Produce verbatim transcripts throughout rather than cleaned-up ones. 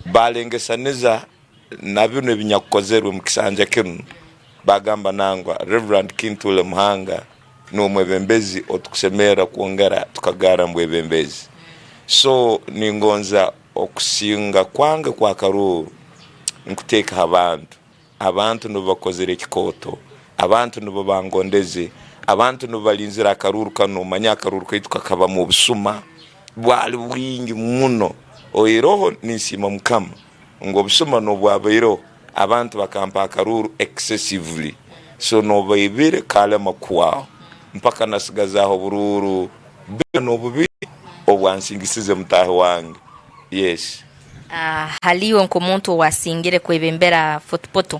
balengesaniza na binu ebinyakukozerwe omu kisanja kinu, bagamba, "Nangwa, Reverend Kintule Muhanga nuwe mwebembezi otukusemerra kwongera tukagarra mu bwebembezi." So, ningonza okusinga kwange kwa karuuru nkuteeke ha bantu. Abantu nubo bakozere ekikooto, abantu nubo bangondeze, abantu nubo balinzire akaruuru kanu. Manya akaruuru kaitu kakabamu obusuma, bwali bwingi muno. Oiroho ninsiima Mukama ngu obusuma n'obwabaireho, abantu bakampa akaruuru excessively. So, n'obaibire kalema kuhwaho, mpaka nasigazaaho oburuuru bwingi n'obubiri obwansingisize mutaahi wange. Yes. Ah, haliyo nk'omuntu owasingire kwebembera Fort Portal,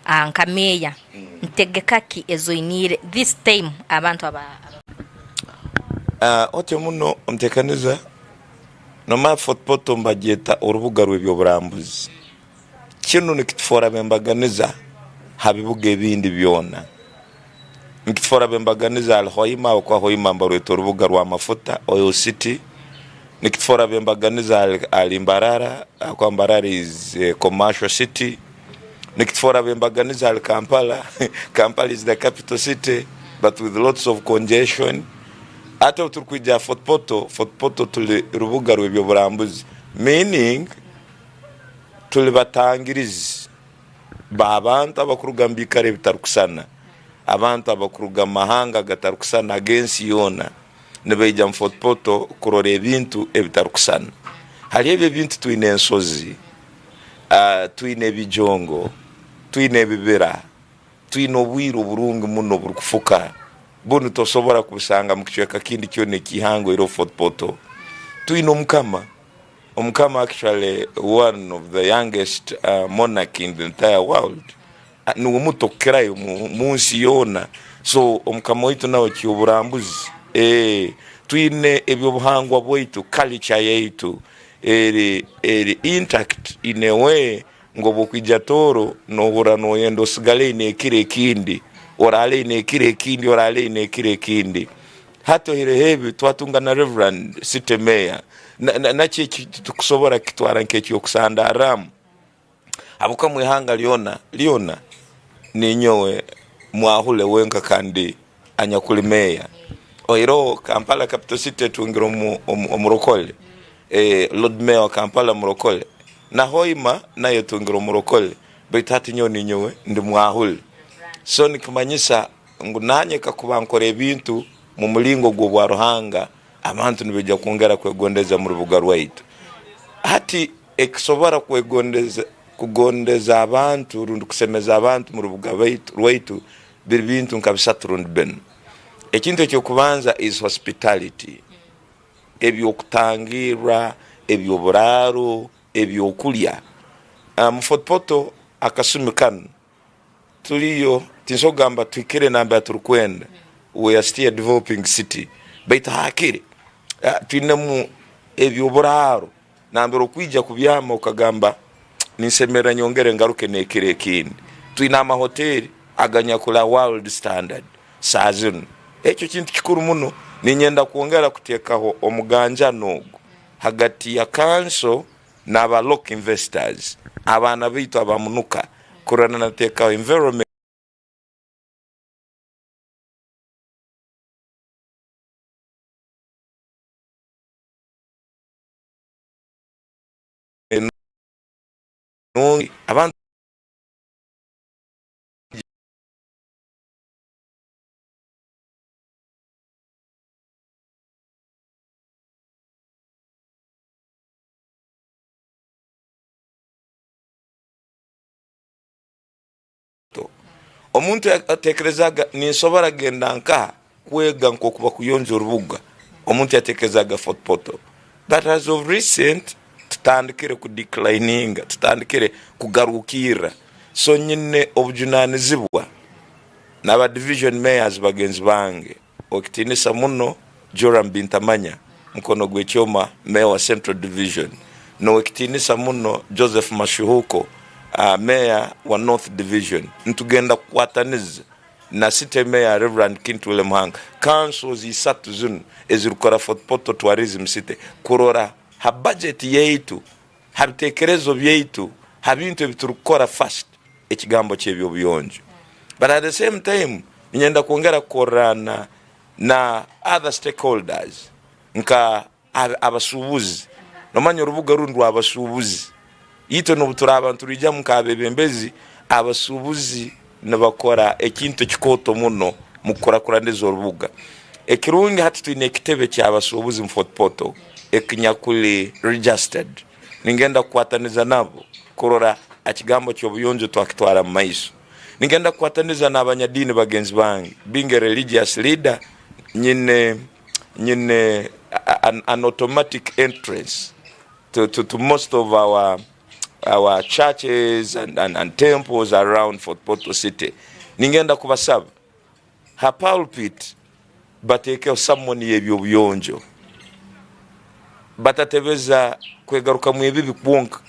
ah, nka meeya, ntegeka ki ezoiniire this time abantu aba, aba- Ah, otyo muno, omutekaniza, nomanya Fort Portal mbagyeta orubuga rw'ebyoburambuzi. Kinu nikitufoora bembaganiza ha bibuga ebindi byona. Nikitufoora bembaganiza hali Hoima, habwokuba Hoima mbarweta orubuga rw'amafuta, oil city. Nikitufoora bembaganiza hali, hali Mbarara, habwokuba Mbarara is a commercial city. Nikitufoora bembaganiza hali Kampala. Kampala is the capital city, but with lots of congestion. Ate obu turukwija ha Fort Portal, Fort Portal tuli rubuga rw'ebyoburambuzi. Meaning, tuli batangirizi b'abantu abakuruga mu biikaro ebitarukusana, abantu abakuruga mu mahanga agatarukusana ag'ensi yoona, nibaija mu Fort Portal kurora ebintu ebitarukusana. Hali ebi ebintu, twine ensozi, ah, twine ebijongo, twine ebibira, twine obwire oburungi muno oburukufuka. Bunu tosobora kubusanga mu kicweka kindi kyona eky'ihanga oihireho Fort Portal. Twine Omukama. Omukama, actually, one of the youngest, uh, monarch in the entire world. Ah, nuwe muto kukirayo mu, mu nsi yoona. So, Omukama waitu nawe ky'oburambuzi. Eh, twine eby'obuhangwa bwaitu, culture yaitu, eri, eri intact in a way ngu obu okwija Tooro, noohurra nooyenda osigale oine ekiro ekindi, oraale oine ekiro ekindi, oraale oine ekiro ekindi. Hati oihireho ebi, twatunga na Reverend City Mayor. Na, na, naki eki tukusobora kitwara nk'eky'okusandarramu? Habwokuba mu ihanga lyona, lyona, ninyowe mwahule wenka kandi anyakuli meeya. Oihireho Kampala Capital City etungire omu-, omu-, omurokole. Eh, Lord Mayor wa Kampala murokole. Na Hoima nayo etungire omurokole. Baitu hati nyowe ninyowe ndi mwahule. So nikimanyisa ngu nanye kakuba nkora ebintu mu mulingo gw'obwa Ruhanga, abantu nibaija kwongera kwegondeza mu rubuga rwaitu. Hati ekisobora kwegondeza, kugondeza abantu rundi kusemeza abantu mu rubuga baitu, rwaitu, biri bintu nka bisatu rundi binu. Ekintu eky'okubanza is hospitality. Eby'okutangirra, eby'oburaaro, eby'okulya. Ah, mu Fort Portal, akasumi kanu, tuliyo, tinsobora kugamba tuhikire nambere turukwenda. We are still a developing city. Baitu hakiri, ah, twinemu eby'oburaaro. Nambere okwija kubyama okagamba, "Ninsemerra nyongere ngaruke n'ekiro ekindi." Twine amahoteeri aganyakuli world standard saaha zinu. Ekyo kintu kikuru muno. Ninyenda kwongera kuteekaho omuganjano ogu hagati ya kanso n'aba local investors, abaana baitu abamunuka, kurora nateekaho environment enungi. Abantu Omuntu ya-, atekerezaga, "Ninsobora genda nkaha kwega nk'oku bakuyonja orubuga?" Omuntu yatekerezaga Fort Portal. But as of recent, tutandikire ku declininga, tutandikire kugarukirra. So, nyine obujunaanizibwa n'aba division mayors bagenzi bange. Ow'ekitiinisa muno Joram Bintamanya, mukono gw'ekyoma, meeya wa Central Division, n'ow'ekitiinisa muno Joseph Mashuhuko, ah, meeya wa North Division. Nitugenda kukwataniza na City Mayor Reverend Kintule Muhanga, councils isatu zinu ezirukora Fort Portal Tourism City, kurora ha budget yaitu, ha bitekerezo byaitu, ha bintu ebi turukukora first, ekigambo ky'ebyobuyonjo. But at the same time, ninyenda kwongera kukorrana na other stakeholders, nka ab-, abasuubuzi. Nomanya orubuga runu rw'abasuubuzi. Itwe n'obu turaaba nituruijamu nk'abebembezi, abasuubuzi nibakora ekintu ekikooto muno mu kukurakuraniza orubuga. Ekirungi hati twine ekitebe ky'abasuubuzi mu Fort Portal, ekinyakuli registered. Ningenda kukwataniza nabo kurora ekigambo ky'obuyonjo twakitwara mu maiso. Ningenda kukwataniza n'abanyadiini bagenzi bange, being a religious leader, nyine, nyine a-, an, an automatic entrance to, to, to most of our, our churches and, and, and temples around Fort Portal City. Ningenda kubasaba ha pulpit bateekeho sermon y'ebyobuyonjo. Batatebeza kwegarukamu ebibi kwonka,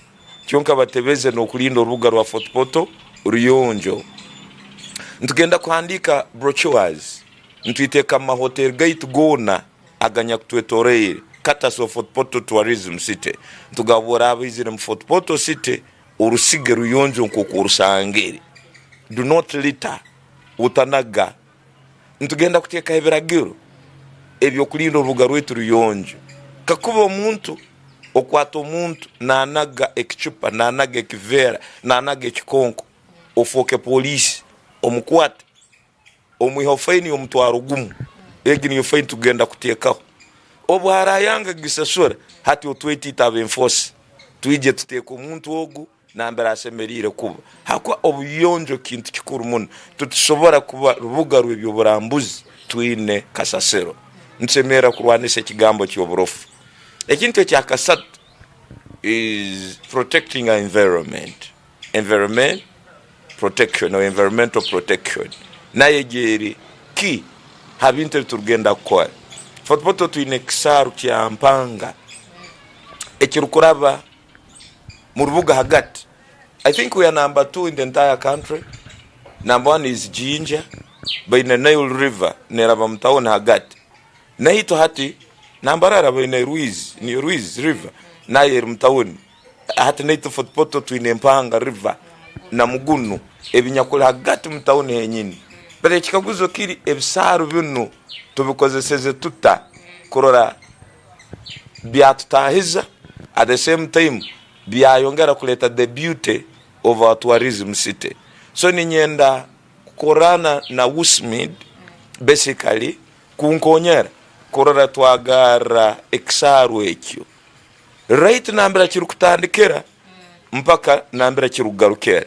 kyonka batebeze n'okulinda orubuga rwa Fort Portal ruyonjo. Nitugenda kuhandiika brochures, nitwiteeka mu mahoteri gaitu goona aganyakutwetoroire, courtesy of Fort Portal Tourism City. Nitugamba, oraaba oizire mu Fort Portal City, orusige ruyonjo nk'oku orusangire. Do not litter, otanaga. Nitugenda kuteekaho ebiragiro eby'okulinda orubuga rwaitu ruyonjo. Kakuba omuntu okwata omuntu naanaga ekicupa, naanaga ekiveera, naanaga ekikonko, ofooke poliisi, omukwate, omwiheho fayini y'omutwaro gumu. Egi niyo fayini tugenda kuteekaho. Obu arayanga kugisasura, hati otwete itwe ab'enforce, twije tuteeke omuntu ogu nambere asemeriire kuba. Hakuba obuyonjo kintu kikuru muno. Titusobora kuba rubuga rw'eby'oburambuzi twine kasasiro. Nitusemerra kurwanisa ekigambo ky'oburofu. Ekintu ekya kasatu is protecting our environment. Environment protection or environmental protection. Nayo egi eri key ha bintu ebi turugenda kukora. Fort Portal twine ekisaaru kya Mpanga ekirukuraba mu rubuga hagati. I think we are number two in the entire country. Number one is Jinja, baine Nile River, neraba mu town hagati. Naitwe hati, Nambarara baine Rwizi, niyo Rwizi River, nayo eri mu town. Hati naitwe Fort Portal twine Mpanga River na Mugunu, ebinyakuli hagati mu town henyini. But ekikaguzo kiri, ebisaaru binu tubikozeseze tuta kurora byatutahiza, at the same time byayongera kuleeta the beauty of our tourism city. So ninyenda kukorana na WUSMID, basically, kunkonyera kurora twagarra ekisaaru ekyo right nambere kirukutandikira mpaka nambere kirukugarukira.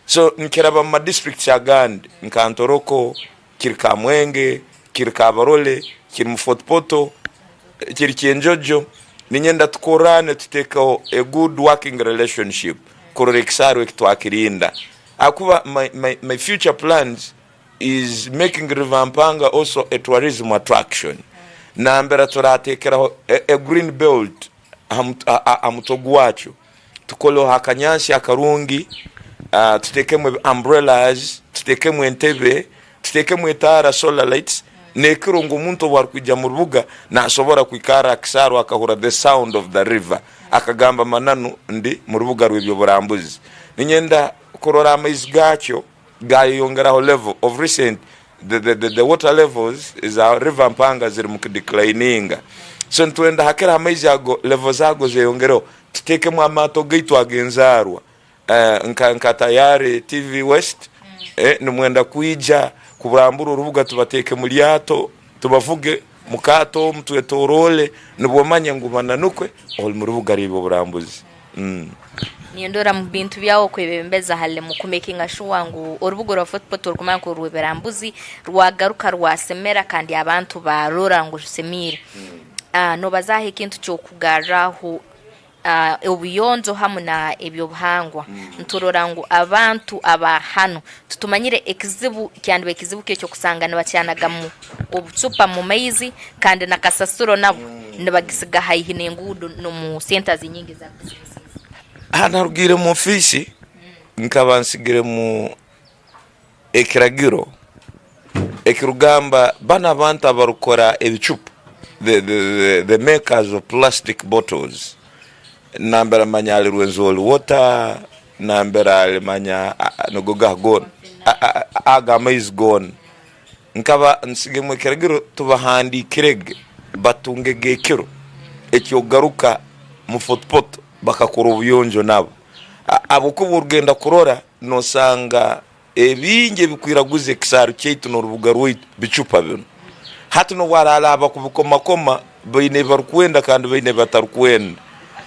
So, nkiraba mu ma districts agandi, nka Ntoroko, kiri Kamwenge, kiri Kabarole, kiri mu Fort Portal, kiri Kyenjojo. Ninyenda tukorrane, tutekeho a good working relationship, kurora ekisaaru eki twakirinda. Hakuba my, my, my future plans is making River Mpanga also a tourism attraction. Nambere turateekeraho a, a green belt ha mut-, ha, ha, ha mutwe gwakyo. Tukoleho akanyansi akarungi, ah, tuteekemu ebi-, umbrellas, tuteekemu entebe, tuteekemu etaara, solar lights, n'ekiro ngu omuntu obu arukwija mu rubuga, nasobora kwikarra ha kisaaru akahurra the sound of the river. Akagamba, "Mananu, ndi mu rubuga rw'eby'oburambuzi." Ninyenda kurora amaizi gaakyo gayeyongeraho level. Of recent, the, the, the, the water levels za River Mpanga ziri mu kudeclininga. So, nitwenda hakira amaizi ago, levels ago zeyongereho, tuteekemu amaato gaitu ag'enzaarwa, eh, nka, nka Tayari T V West, eh, nimwenda kwija kuburambura orubuga, tubateeke mu lyato, tubavuge mu kaato omu, twetoroole, nubwo omanye ngu Mananukwe oli mu rubuga rw'eby'oburambuzi. Mm. Nindora mu bintu byawe okwebembeza hali mu kumakinga sure ngu orubuga rwa Fort Portal orukumanya ngu orw'eby'oburambuzi rwagaruka rwasemera kandi abantu barora ngu rusemiire. Mm. Ah, nobazaho ekintu ky'okugarraho, ah, obuyonjo hamu na eby'obuhangwa. Mm. Nturora ngu abantu aba hanu tutumanyire ekizibu, kyandiba ekizibu ki eky'okusanga nibakyanagamu obucupa mu maizi, kandi na kasasiro nabo, mm, nibagisiga haihi n'enguudo n'omu centers nyingi eza business. Aha narugire mu ofiisi, mm, nkaba nsigiremu ekiragiro ekirugamba banu abantu abarukora ebicupa, the, the, the, the makers of plastic bottles, nambere manya ali Rwenzori Water, nambere ali manya, a, a, nigo gaha gona. A, a, a, aga amaizi gona. Nkaba nsigemu ekiragiro tubahandiikirege, batungege ekiro eky'okugaruka mu Fort Portal, bakakora obuyonjo nabo. A, habwokuba orugenda kurora, nosanga ebingi ebikwiraguza ekisaaru kyaitu n'orubuga rwaitu bicupa binu. Hati n'obwaraaba kubikomakoma, baine ebi barukwenda kandi baine ebi batarukwenda.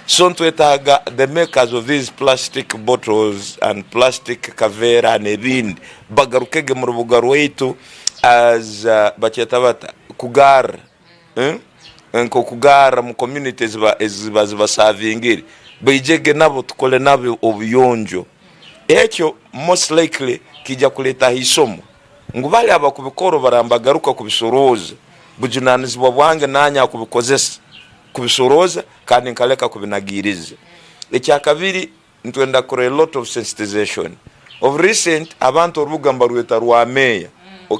So, nitwetaaga the makers of these plastic bottles and plastic kaveera n'ebindi, bagarukege mu rubuga rwaitu as, uh, bakyeta bata? Kugarra. Eh? Nk'okugarra mu community eziba, eziba zibasavingire. Baijege nabo, tukole nabo obuyonjo. Ekyo most likely kiija kuleetaho isomo ngu bali abakubikora barambagaruka kubisorooza. Bujunaanizibwa bwange nanye akubikozesa kubisorooza, kandi nkaleka kubinagiiriza. Ekyakabiri, nitwenda kukora a lot of sensitization. Of recent, abantu orubuga mbarweta rwa meeya.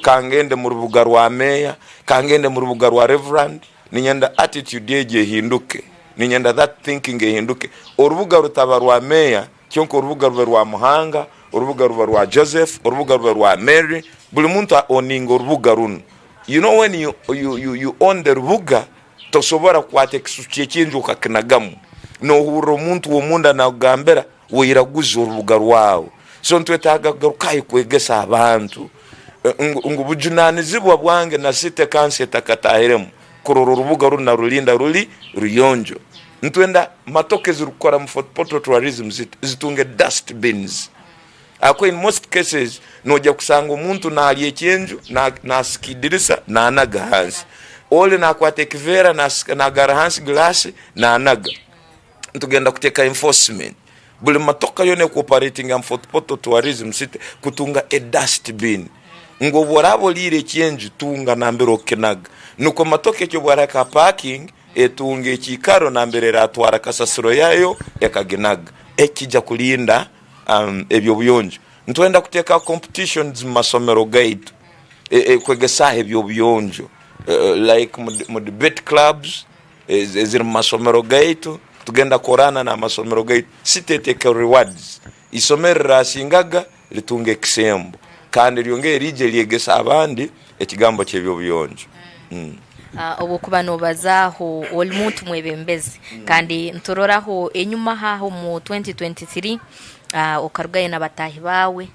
Kangende mu rubuga rwa meeya, kangende mu rubuga rwa Reverend, ninyenda attitude egi ehinduke. Ninyenda that thinking ehinduke. Orubuga rutaba rwa meeya, kyonka orubuga rube rwa Muhanga, orubuga rube rwa Joseph, orubuga rube rwa Mary. Buli muntu a-, owninga orubuga runu. You know, when you, you, you, you own the rubuga, tosobora kukwata ekisusu ky'ekyenju okakinagamu. Nohurra omuntu w'omunda nakugambira, "Wairaguza orubuga rwawe." So, nitwetaaga kugarukayo kwegesa abantu, eh, ngu, ngu bujunaanizibwa bwange na city council etakatahiremu kurora orubuga runu narulinda ruli ruyonjo. Nitwenda matoka ezirukukora mu Fort Portal Tourism City zitunge dustbins. Ako in most cases, noija kusanga omuntu naalya ekyenju, na-, naasika idirisa, naanaga hansi. Oli naakwata ekiveera, naasika, naagarra hansi glass, naanaga. Nitugenda kuteeka enforcement. Buli motoka yoona ekoperatinga mu Fort Portal Tourism City kutunga a dustbin. Ngu obu oraaba oliire ekyenju, tunga nambere okukinaga. Nukwo motoka eki obu eraahika ha parking, etunga ekiikaro nambere eratwara kasasiro yaayo ekaginaga. Eki kiija kulinda, um, eby'obuyonjo. Nitwenda kuteeka competitions mu masomero gaitu, e, e, kwegesaaho eby'obuyonjo, e, e, like mu, mu debate clubs, e, e, eziri mu masomero gaitu. Tugenda kukorana n'amasomero gaitu. City eteeke rewards. Isomero erirasingaga litunga ekisembo, kandi lyongere liije lyegese abandi ekigambo ky'eby'obuyonjo. Mm. Ah, obu okuba noobazaaho, oli muntu mwebembezi, kandi nituroraho enyuma haho mu twenty twenty-three, ah, okarugayo na bataahi baawe,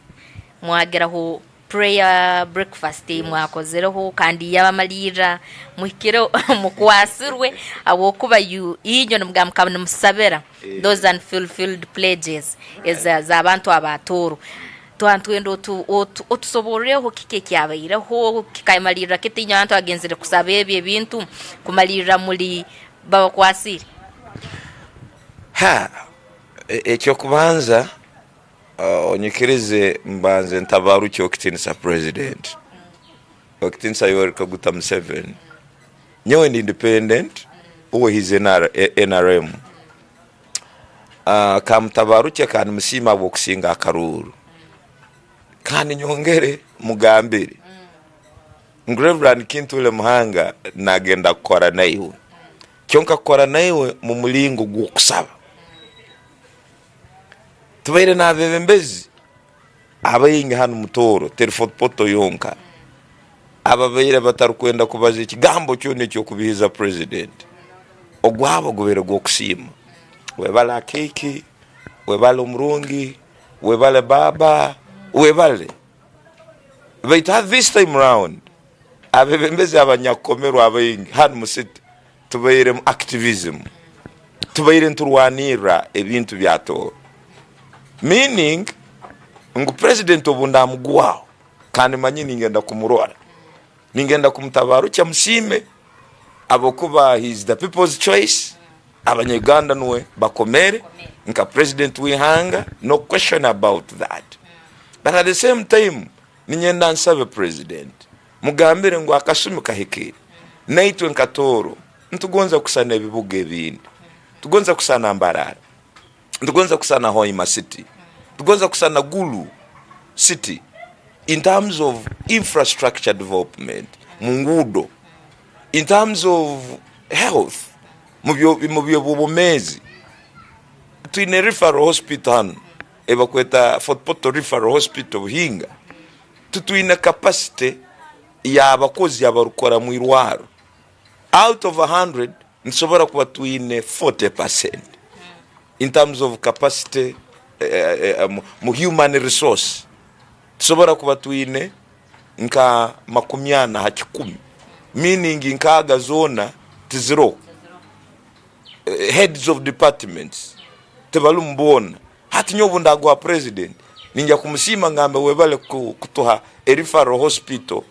mwagiraho prayer breakfast, yes, mwakozereho, kandi yabamalirra muhikire mukwasirwe, habwokuba you, inywe nimugamba mukaba nimusabira, eh, those unfulfilled pledges, right, eza, z'abantu aba Tooro. Twa-, twenda otu-, otu-, otusoborreho kiki ekyabaireho, kikamalirra kita inywe abantu bagenzere kusaba ebi ebintu, kumalirra muli babakwasire? Ha, e-, ekyokubanza, Ah, onyikirize mbanze ntabarukye Okitiinisa President, Okitiinisa Yoweri Kaguta Museveni. Nyowe ndi independent, uwe his N R, eh, N R M. Ah, kamutabarukye kandi musiima habw'okusinga akaruuru. Kandi nyongere mugambire ngu Reverend Kintule Muhanga nagenda kukora naiwe. Kyonka kukora naiwe mu mulingo gw'okusaba. Tubaire n'abebembezi abaingi hanu mu Tooro, teri Fort Portal yonka, ababaire batarukwenda kubaza ekigambo kyona eky'okubihiza President. Ogwabo gubaire gw'okusiima. Webale Akiiki, webale omurungi, webale baba, webale. Baitu hati this time round, abebembezi abanyakukomerwa abaingi hanu mu city, tubaire mu activism, tubaire niturwanirra ebintu bya Tooro. Meaning, ngu President obu ndamugwaho, kandi manyi ningenda kumurora, ningenda kumutabarukya musiime, habwokuba he is the people's choice. Abanyayuganda nuwe bakomere nka President w'ihanga, no question about that. But at the same time, ninyenda nsabe President, mugambire ngu akasumi kahikire. Naitwe nka Tooro, nitugonza kusana ebibuga ebindi. Tugonza kusana Mbarara. Tugonza kusana Hoima City. Tugonza kusana Gulu City. In terms of infrastructure development, mu nguudo, in terms of health, mu byo-, mu byo-, bwomeezi. Twine referral hospital hanu, ebakweta Fort Portal Referral Hospital Buhinga. Titwine capacity y'abakozi abarukukora mu irwarro. Out of a hundred, nitusobora kuba twine forty percent in terms of capacity, eh, eh, eh, mu, mu human resource. Tusobora kuba twine nka makumi ana ha kikumi, meaning nkaaga zoona tiziroho. Eh, heads of departments tibalumu boona. Hati nyowe obu ndaguha president, ninja kumusiima ngambe, "Webale ku-, kutuha a referral hospital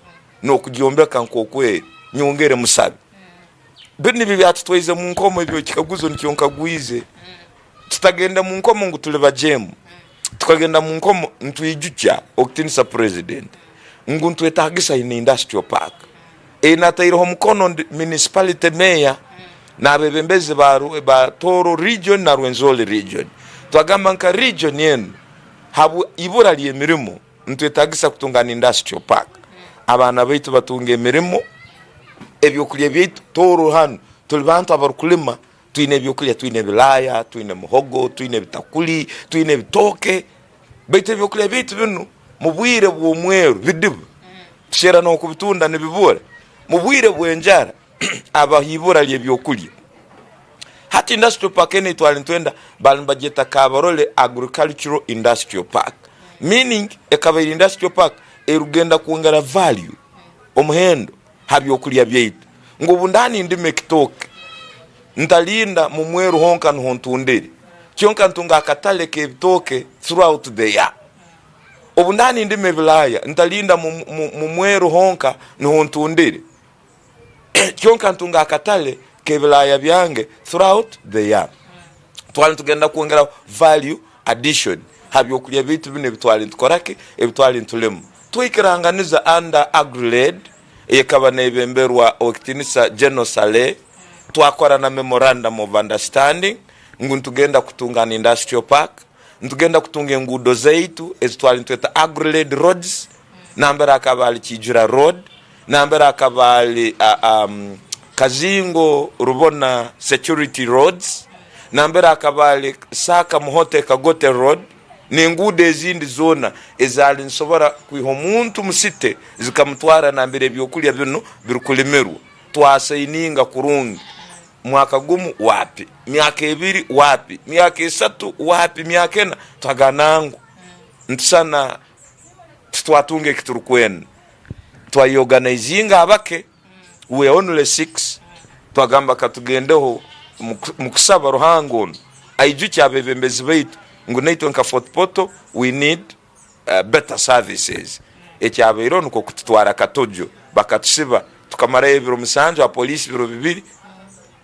n'okugyombeka nk'oku eri, nyongere musabe." Binu nibyo byatutwaize mu nkomo, ebyo ekikaguzo nikyo nkagwize. Tutagenda mu nkomo ngu tuli bajeemu. Tukagenda mu nkomo nitwijukya okutiinisa President ngu nitwetaagisa in industrial park. Ei nataireho omukono ndi municipality mayor n'abebembezi ba Ru-, ba Tooro region na Rwenzori region. Twagamba nka region enu, habwa ibura ly'emirimo, nitwetaagisa kutunga an industrial park. Abaana baitu batunge emirimo, ebyokulya byaitu, Tooro hanu tuli bantu abarukulima, twine ebyokulya, twine ebilaaya, twine muhogo, twine ebitakuli, twine ebitooke. Baitu ebyokulya byaitu binu, mu bwire bw'omweru, bidiba. Tuseera n'okubitunda nibibura. Mu bwire bw'enjara, aba ha ibura ly'ebyokulya. Hati industrial park enu ei twali nitwenda, bali nibagyeta Kabarole Agricultural Industrial Park. Meaning, ekabaire industrial park erugenda kwongera value, omuhendo, ha byokulya byaitu. Ngu obu ndaaba nindima ekitooke, ntalinda mu mweru honka nuho ntundire. Kyonka ntunga akatale k'ebitooke throughout the year. Obu ndaaba nindima ebilaaya, ntalinda mu, mu, mu mweru honka nuho ntundire. Kyonka ntunga akatale k'ebilaaya byange throughout the year. Twali nitugenda kwongeraho value addition ha byokulya byaitu binu ebi twali nitukora ki, ebi twali nitulima. Twikiranganiza under Agri-led, eyekaba neebemberwa Ow'ekitiinisa General Saleh. Twakora na memorandum of understanding ngu nitugenda kutunga an industrial park, nitugenda kutunga enguudo zaitu ezi twali nitweta agri-led roads, nambere akaba ali Kiijura Road, nambere akaba ali, ah, um, Kazingo Rubona Security Roads, nambere akaba ali Saka Muhote Kagote Road, n'enguudo ezindi zoona ezaali nizisobora kwiha omuntu mu city zikamutwara nambere ebyokulya binu birukulimirwa. Twasayininga kurungi. Mwaka gumu, wapi? Myaka ebiri, wapi? Myaka esatu, wapi? Myaka ena, twagamba ngu ntusana titwatunga eki turukwenda. Twayeorganizinga abake, we were only six. Twagamba, "Katugendeho mu ku-, mu kusaba Ruhanga onu aijukye abebembezi baitu ngu naitwe nka Fort Portal, we need, uh, better services." Ekyabaireho nukwo kututwara Katojo, bakatusiba, tukamarayo ebiro musanju ha police, biro bibiri,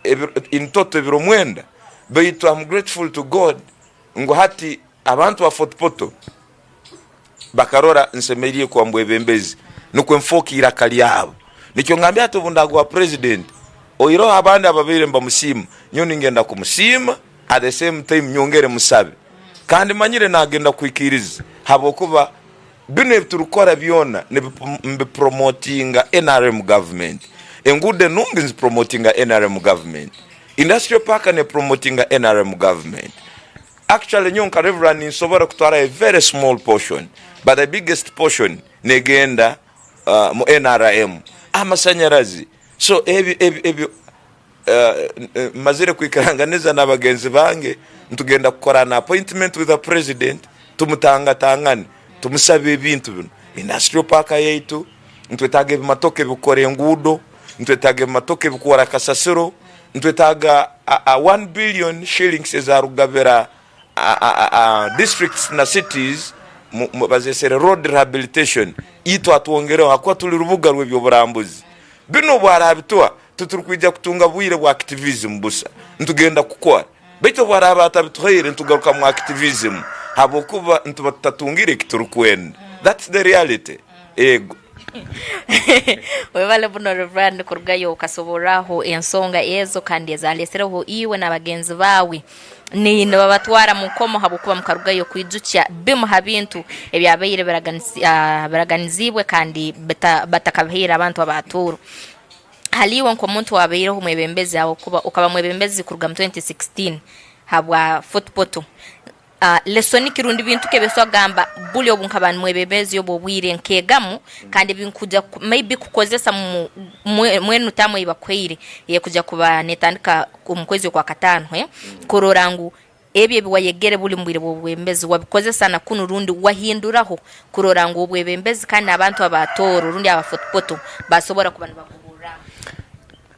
ebiro, in total ebiro mwenda. Baitu, I'm grateful to God ngu hati abantu ba Fort Portal bakarora nsemeriire kuba mu bwebembezi, nukwo nfooke iraka lyabo. Nikyo ngambire hati, obu ndaguha president, oihireho abandi ababaire nibamusiima, nyowe ningenda kumusiima, at the same time nyongere musabe. Kandi manyire nagenda kuhikiriza, habwokuba binu ebi turukukora byona nibi-, nibipromotinga N R M government. Enguudo enungi nzipromotinga N R M government. Industrial park nepromotinga N R M government. Actually, nyowe nka Reverend ninsobora kutwara a very small portion, but the biggest portion negenda, uh, mu N R M. Amasanyarazi. So, ebyo, ebyo, ebyo, uh, n-, eh, mazire kwikiranganiza na bagenzi bange, nitugenda kukora an appointment with the president, tumutangatangane, tumusabe ebintu binu. Industrial park yaitu, nitwetaaga ebimatoka ebikukora enguudo, nitwetaaga ebimatoka ebikukora kasasiro, nitwetaaga a, a one billion shillings ezarugabira a, a, a, a, districts na cities mu, mu, bazesere road rehabilitation. Itwe atwongereho, hakuba tuli rubuga rw'ebyoburambuzi. Binu obu arabituha, titurukwija kutunga bwire bwa activism busa. Nitugenda kukora. Baitu obu araba atabituhaire, nitugaruka mu activism. Habwokuba nituba tutatungire eki turukwenda. That's the reality. Ego. Webale muno, Reverend, kurugayo okasoborraho ensonga ezo kandi ezalesereho iwe na bagenzi baawe. Ni-, nibabatwara mu nkomo habwokuba mukarugayo kwijukya bimu ha bintu ebyabaire biraganisi-, ah, biraganiziibwe kandi bita-, batakabihaire abantu aba Tooro. Hali iwe nk'omuntu owabaireho omwebembezi, habwokuba okaba mwebembezi kuruga mu twenty sixteen, habwa Fort Portal. Ah, lesson ki rundi bintu ki ebi osobora kugamba buli obu nkaba ndi mwebembezi obw'obwire nkeegamu, kandi ebi nkuja ku-, maybe kukozesa mu, mwe-, mwenu term ei bakuhaire, ey'ekuja kuba netandika omu kwezi okwa kataano, eh? Kurora ngu ebi ebi wayegere buli mu bwire bw'obwebembezi wabikozesa na kunu rundi wahinduraho, kurora ngu obwebembezi kandi n'abantu aba Tooro rundi aba Fort Portal basobora kuba nibaguhurramu.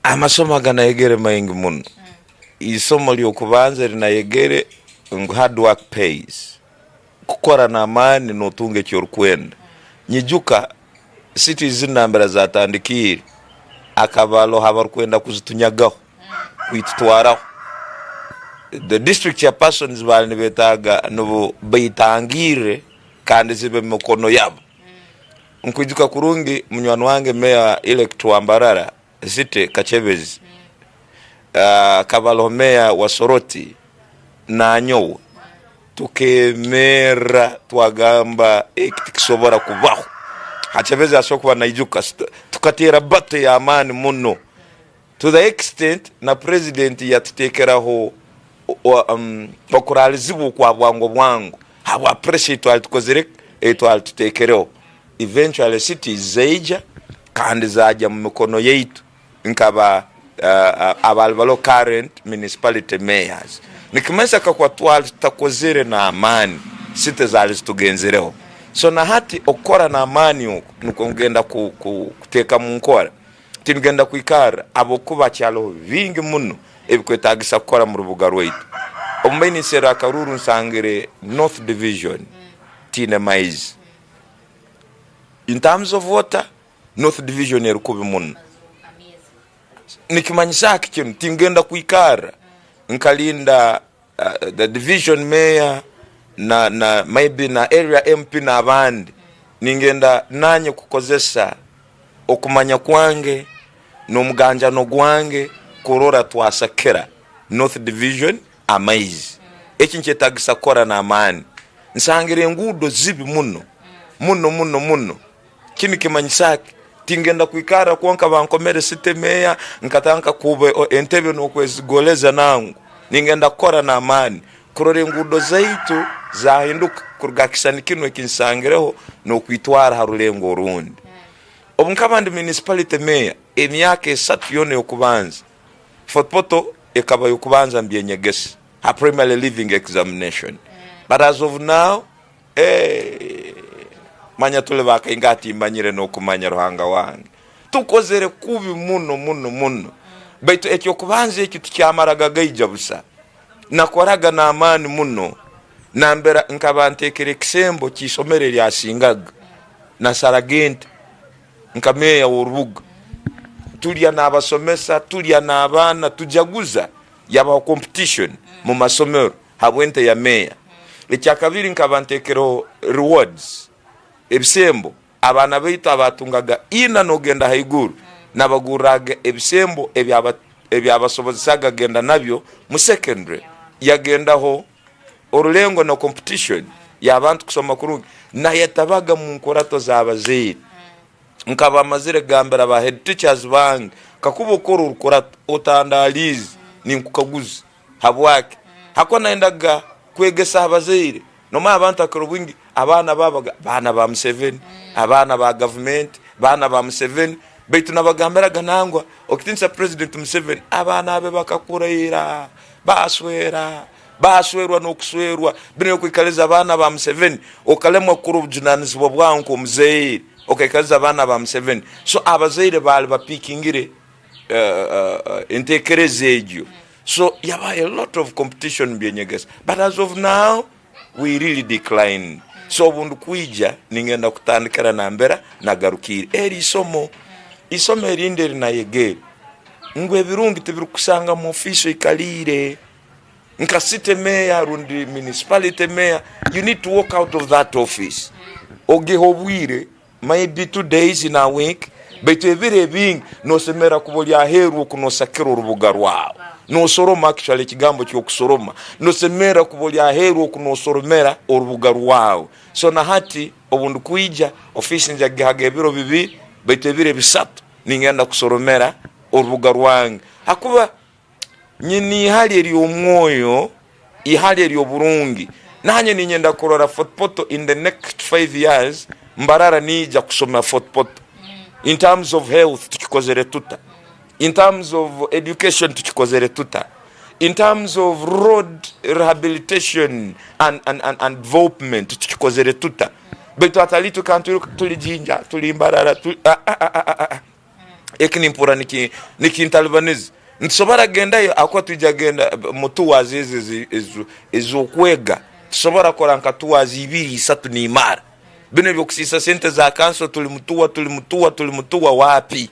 Amasomo aganayegere maingi muno. Isomo ly'okubanza eri nayegere ngu hard work pays. Kukora n'amaani nootunga eki orukwenda. Nyijuka city zinu nambere zatandikiire, hakaba haroho abarukwenda kuzitunyagaho, kuzitutwaraho. The district chairpersons baali nibetaaga, nibo baitangirre kandi zibe mu mikono yabo. Nkwijuka kurungi munywani wange Mayor elect wa Mbarara City Kachebezi, ah, akaba haroho Mayor wa Soroti, na nyowe. Tukemerra, twagamba, "Eki tikisobora kubaho." Kachebezi asobora kuba naijuka, st-, tukateera battle y'amaani muno. To the extent na President yatuteekeraho o-, o-, um, okuraalizibwa okwa bwangu bwangu. Habwa pressure ei twali tukozere, ei twali tuteekereho. Eventually, cities zaija, kandi zaija mu mikono yaitu. Nkaba, uh, uh, abaali baloho current municipality mayors. Nikimanyisa kakuba twali tutakozere n'amaani, city zaali zitugenzereho. So, na hati okukora n'amaani oku, nukwo nkugenda ku, ku, kuteeka mu nkora. Tinugenda kwikarra, habwokuba hakyaroho bingi muno ebikwetagisa kukora mu rubuga rwaitu. Obu mbaire ninserra akaruru, nsangire North Division tiine maizi. In terms of water, North Division eri kubi muno. Nikimanyisa ki kinu? Tingenda kwikarra nkalinda, uh, the division mayor na, na maybe na area M P n'abandi. Ningenda nanye kukozesa okumanya kwange n'omuganjano gwange kurora twasakira North Division amaizi. Eki nikyetagisa kukora n'amaani. Nsangire enguudo zibi muno, muno, muno, muno. Kinu nikimanyisa ki? Tingenda kwikarra kwonka bankomere city mayor, nkatandika kuba o-, entebe n'okwezigoleza nangu. Ningenda kukora n'amaani kurora enguudo zaitu zahinduka kuruga ha kisisani kinu eki nsangireho n'okwitwara ha rulengo orundi. Obu nkaba ndi municipality mayor emyaka esatu yoona ey'okubanza, Fort Portal ekaba y'okubanza mu byenyegesa ha primary leaving examination. But as of now, eh, manya tuli bakainga hati, manyire n'okumanya Ruhanga wange. Tukozere kubi muno, muno, muno. Baitu eky'okubanza eki tukyamaraga gaija busa. Nakoraga n'amaani muno. Nambere nkaba nteekere ekisembo ky'isomero eryasingaga, nasaraga ente nka meeya w'orubuga. Tulya n'abasomesa, tulya n'abaana, tujaguza. Yabaho competition mu masomero habw'ente ya meeya. Ekyakabiri, nkaba nteekereho rewards, ebisembo. Abaana baitu abatungaga ina n'ogenda haiguru, nabagurraga ebisembo ebyaba-, ebyabasobozesaga kugenda nabyo mu secondary. Yagendaho orulengo na competition y'abantu kusoma kurungi, nayetabaga mu nkurato z'abazaire. Nkaba mazire kugambira ba head teachers bange, kakuba okora orukurato, otandaaliize, ninkukaguza. Habwaki? Hakuba nayendaga kwegesa abazaire. Nomanya abantu akiro bwingi, abaana babaga, baana ba Museveni, abaana ba gavumenti, baana ba Museveni. Baitu nabagambiraga nangwa, okitiinisa President Museveni, abaana be bakakura ira, baswera, baswerwa n'okuswerwa. Binu ebikwikaliza abaana ba Museveni, okalemwa kukora obujunaanizibwa bwawe nk'omuzaire, okaikaliza abaana ba Museveni. So, abazaire baali bapikingire, eh, eh, eh, entekereza egyo. So, yabaho a lot of competition mu byenyegesa. But as of now, we really decline. So, obu ndukwija, ningenda kutandikira nambere nagarukiire. Eri isomo, isomo erindi eri nayegere, ngu ebirungi tibirukusanga mu ofiisi oikaliire. Nka city mayor rundi municipality mayor, you need to walk out of that office. Ogihe obwire, maybe two days in a week, baitu ebiro ebingi nosemerra kuba oli aheeru oku nosakira orubuga rwawe. Nosoroma, actually, ekigambo ky'okusoroma. Nosemerra kuba oli aheeru oku nosoromera orubuga rwawe. So, na hati, obu ndukwija, ofiisi njagihaga ebiro bibiri, baitu ebiro ebisatu ningenda kusoromera orubuga rwange. Hakuba nyina ihali ery'omwoyo ihali ery'oburungi. Nanye ninyenda kurora Fort Portal in the next five years, Mbarara niija kusoma Fort Portal. In terms of health, tukikozere tuta? In terms of education, tukikozere tuta? In terms of road rehabilitation and, and, and, and development, tukikozere tuta? Baitu hatali tu kantu tuli Jinja, tuli Mbarara, tuli, ah, ah, ah. Eki nimpurra niki-, nikintalibaniza. Nitusobora kugendayo, akuba twija kugenda mu tours ezi, ezi, ezi, ez'okwega. Tusobora kukora nka tours ibiri, isatu nimara. Binu eby'okusiisa sente za kanso, tuli mu tour, tuli mu tour, tuli mu tour, wapi?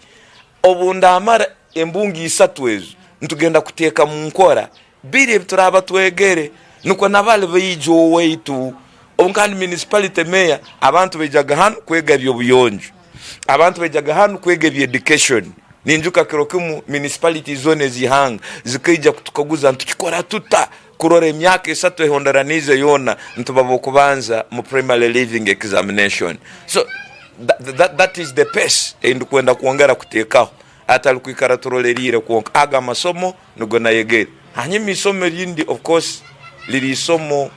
Obu ndamara embunga isatu ezo, nitugenda kuteeka mu nkora biri ebi turaaba twegere, nukwo nabali baije owaitu. Obu nkandi municipality mayor, abantu baijaga hanu kwega eby'obuyonjo, abantu baijaga hanu kwega eby'education. Ninjuka kiro kimu municipalities zoona ez'ihanga zikaija kutukaguza nti, "Tukikora tuta kurora emyaka esatu ehonderaniize yoona nituba b'okubanza mu primary leaving examination?" So, tha-, tha-, that is the pace ei ndukwenda kwongera kuteekaho. Hatali kwikara turoleriire kwonka. Ago amasomo nugo nayegere. Hanyuma isomo erindi, of course, liri isomo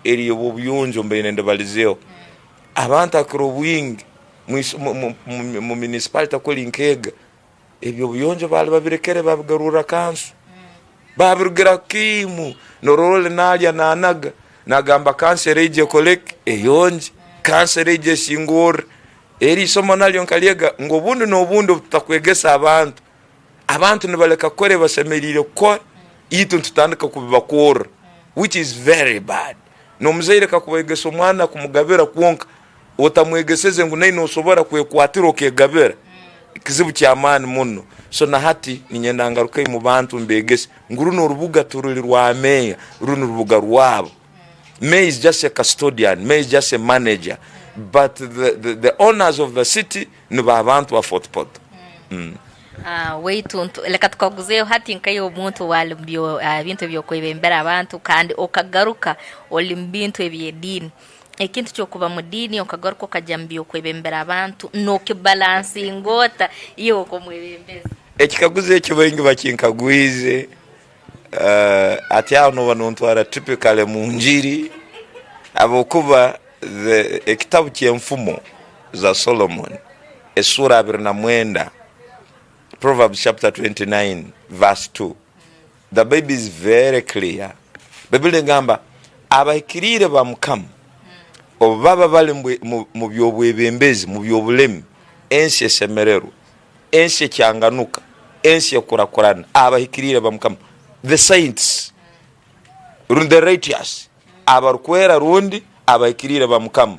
ery'obuyonjo mbaire ndibalizeho. Abantu ha kiro bwingi mu is-, mu, mu, mu, mu municipality kuli nkeega, eby'obuyonjo baali babirekere, babigarurra kanso. Babirugira kimu, norora oli nalya nanaga, nagamba, "Kansera eije ekoleki, eyonje, kansera eije esingorre." Eri isomo nalyo nkalyega ngu obundi n'obundi obu tutakwegesa abantu, abantu nibaleka kukora ebi basemeriire kukora, itwe nitutandika kubibakorra, which is very bad. N'omuzaire kakuba oyegesa omwana kumugabira kwonka, otamwegeseze ngu nawe noosobora kwekwatira okegabira, kizibu ky'amaani muno. So, na hati ninyenda ngarukeyo mu bantu mbegese ngu runu orubuga turuli rwa meeya, runu rubuga rwabo. Mayor is just a custodian, mayor is just a manager, but the, the, the owners of the city nibo abantu ba Fort Portal. Mm. Ah, waitu ntu-, leka tukaguzeeho hati, nka iwe omuntu owali mu byo-, ah, bintu eby'okwebembera abantu, kandi okagaruka oli mu bintu eby'ediini. Ekintu ky'okuba mu diini, okagaruka okagya mu by'okwebembera abantu, nookibalansinga ota iwe nk'omwebembezi? Ekikaguzo eki baingi bakinkagwize, eh, ati aho nooba noontwara typically mu njiri, habwokuba the, ekitabu ky'Enfumo za Solomon, essuura abiri na mwenda, Proverbs chapter twenty-nine, verse two. The Bible is very clear. Baibuli egamba, "Abahikiriire ba Mukama, obu baba bali mu, mu, mu by'obwebembezi, mu by'obulemi, ensi esemererwa, ensi ekyanganuka, ensi ekurakurana." Abahikiriire ba Mukama, the saints, rundi the righteous, abarukwera rundi abahikiriire ba Mukama.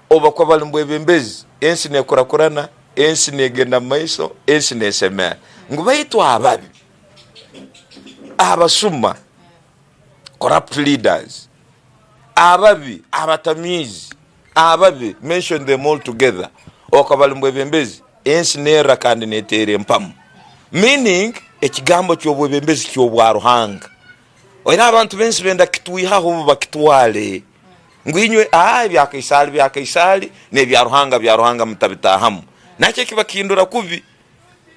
Obu bakuba bali mu bwebembezi, ensi neekurakurana, ensi neegenda mu maiso, ensi neesemera. Ngu baitu ababi, abasuma, corrupt leaders, ababi, abatamiizi, ababi, mention them all together. Obu bakuba bali mu bwebembezi, ensi neerra kandi neeteera empamu. Meaning, ekigambo ky'obwebembezi ky'obwa Ruhanga. Oine abantu b'ensi benda kitwihaho obu bakitwale. Ngu inywe, ah, ebya Kaisaali bya Kaisaali, n'ebya Ruhanga bya Ruhanga, mutabitaahamu. Nakyo kiba kihindura kubi.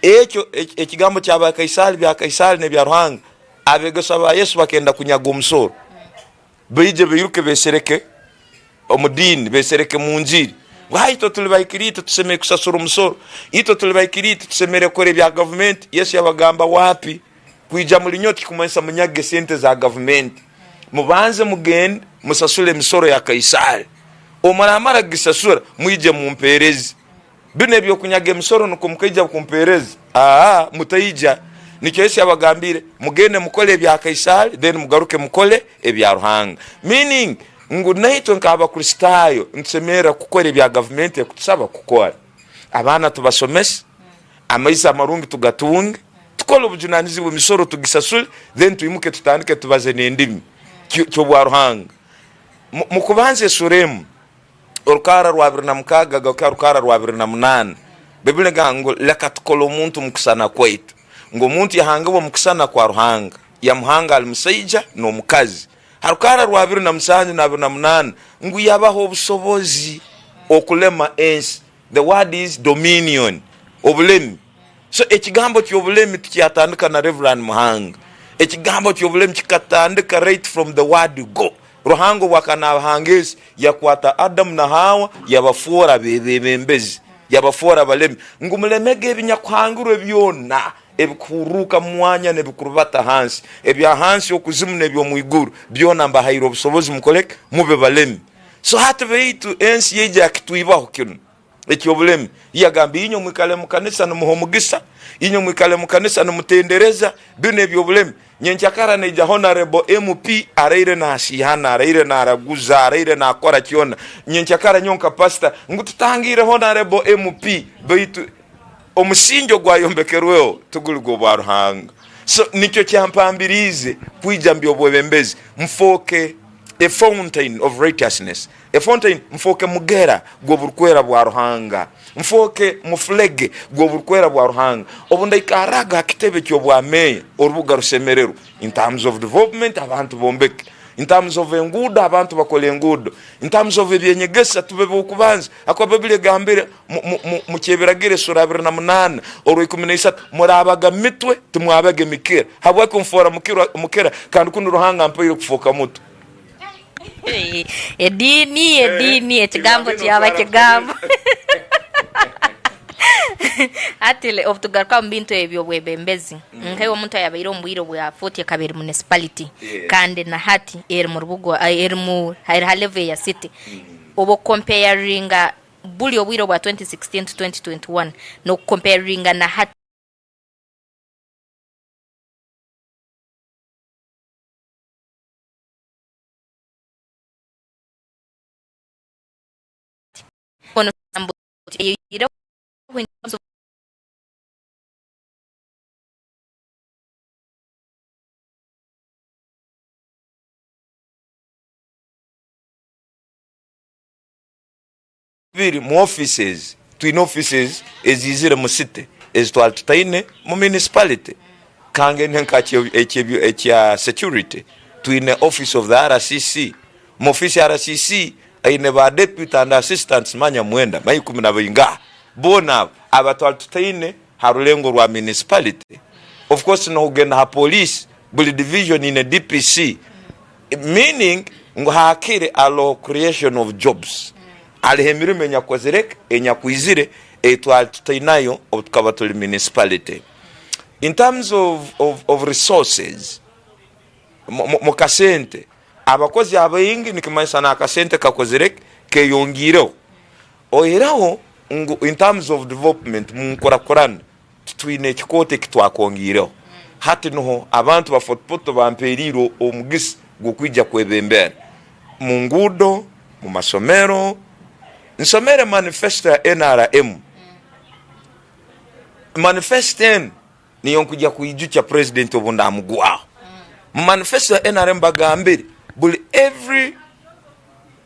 Ekyo, eki-, ekigambo ky'aba Kaisaali bya Kaisaali n'ebya Ruhanga, abeegeswa ba Yesu bakenda kunyaga omusoro. Baije bairuke beesereke omu diini, beesereke mu njiri. Ngu, "Ha, itwe tuli bahikiriire, tusemeriire kusasura omusoro. Itwe tuli bahikiriire, tusemeriire kukora ebya gavumenti." Yesu yabagamba, "Wapi? Kwija muli nyowe tikikumanyisa munyage sente za gavumenti. Mubanze mugende, musasule emisoro ya Kaisaali. Obu muramara kugisasura, mwije mumpeereze." Binu eby'okunyaga emisoro nukwo mukaija kumpeereza? Aa, mutaija. Nikyo Yesu yabagambiire, "Mugende mukole ebya Kaisaali, then mugaruke mukole ebya Ruhanga." Meaning, ngu naitwe nk'Abakristaayo, nitusemerra kukora ebya gavumenti ekutusaba kukora. Abaana tubasomese, amaizi amarungi tugatunge, tukole obujunaanizibwa, emisoro tugisasule, then twimuke tutandike tubaze n'endimi. Kyo, ky'obwa Ruhanga. Mu, mu Kubanza esura emu, orukarra rwa abiri na mukaaga, garuka rukarra rwa abiri na munaana. Baibuli egamba ngu, "Leka tukole omuntu omu kusana kwaitu." Ngu omuntu yahangibwa omu kusana kwa Ruhanga, yamuhanga ali musaija n'omukazi. Ha rukarra rwa abiri na musanju na abiri na munaana, ngu yabaha obusobozi okulema ensi. The word is dominion, obulemi. So, ekigambo ky'obulemi tukyatandika na Reverend Muhanga. Ekigambo ky'obulemi kikatandika right from the word go. Ruhanga obu akanahanga ensi, yakwata Adamu na Hawa, yabafoora be-, bebembezi, yabafoora balemi. Ngu, mulemege ebinyakuhangirwe byona ebikuhururuka mu mwanya n'ebikurubata hansi. Ebya hansi okuzimu n'eby'omu iguru, byona mbahaire obusobozi, mukoleke, mube balemi. So, hati baitu ensi yaija yakitwibaho kinu eky'obulemi. Yagamba, "Inywe mwikale mu kanisa nimuha omugisa, inywe mwikale mu kanisa nimutendereza, binu eby'obulemi." Nyenkyakara naija Honorable M P, araire nasiihana, araire naraguza, araire nakora kyona. Nyenkyakara nyowe nka pastor, ngu, "Tutangire Honorable M P," baitu omusingi ogwayombekerweho tiguli gw'obwa Ruhanga. So, nikyo kyampambiriize kwija mu by'obwebembezi, nfooke a fountain of righteousness. A fountain, nfooke mugera gw'oburukwera bwa Ruhanga. Nfooke mufulege gw'oburukwera bwa Ruhanga. Obu ndaikarraga ha kitebe ky'obwameeya, orubuga rusemererwe. In terms of development, abantu bombeke. In terms of enguudo, abantu bakole enguudo. In terms of ebyenyegesa, tube b'okubanza. Habwokuba Baibuli egambire mu, mu, mu, mu Kyebiragiro esura abiri na munaana, orwa ikumi na isatu, "Muraabaga mitwe, timwabaga emikira. Habwaki nfoora mukira, mukira, kandi kunu Ruhanga ampaire kufooka mutwe?" Hey, ediini, eh, ediini, ekigambo kigambo kyaba twara kigambo. Hati le, obu tugaruka omu bintu eby'obwebembezi, mm, nk'omuntu ayabaire omu bwire bwa forty, ekaba eri municipality, yes, kandi na hati eri mu rubuga, eh, eri mu, eri ha level ya city. Mm. Obu comparinga buli obwire obwa twenty sixteen to twenty twenty-one, no comparinga na hati. Ono sambu eyo iraho in terms of biri mu offices, twine offices eziizire mu city, ezi twali tutaine mu municipality. Kangende nka kye-, ekye-, ekya security, twine office of the R C C. Mu office ya R C C, aine ba deputy and assistants, manya mwenda, manya ikumi na baingaha. Boona abo, aba twali tutaine ha rulengo rwa municipality. Of course, n'okugenda ha police, buli division ine D P C. Meaning, ngu hakiri aloho creation of jobs. Aliho emirimo enyakozere, enyakwizire, ei twali tutainayo obu tukaba tuli municipality. In terms of, of, of resources, mu, mu, mu kasente, abakozi abaingi, nikimanyisa n'akasente kakozere keyongireho. Oihireho ngu, in terms of development, mu nkurakurana, titwine ekikooto eki twakongireho. Hati nuho abantu ba Fort Portal bamperiire omugisa gw'okwija kwebembera mu nguudo, mu masomero. Nsomere manifesto ya N R M. Manifesto enu niyo nkwija kwijukya President obu ndamugwaho. Mu manifesto ya N R M bagambire, buli, every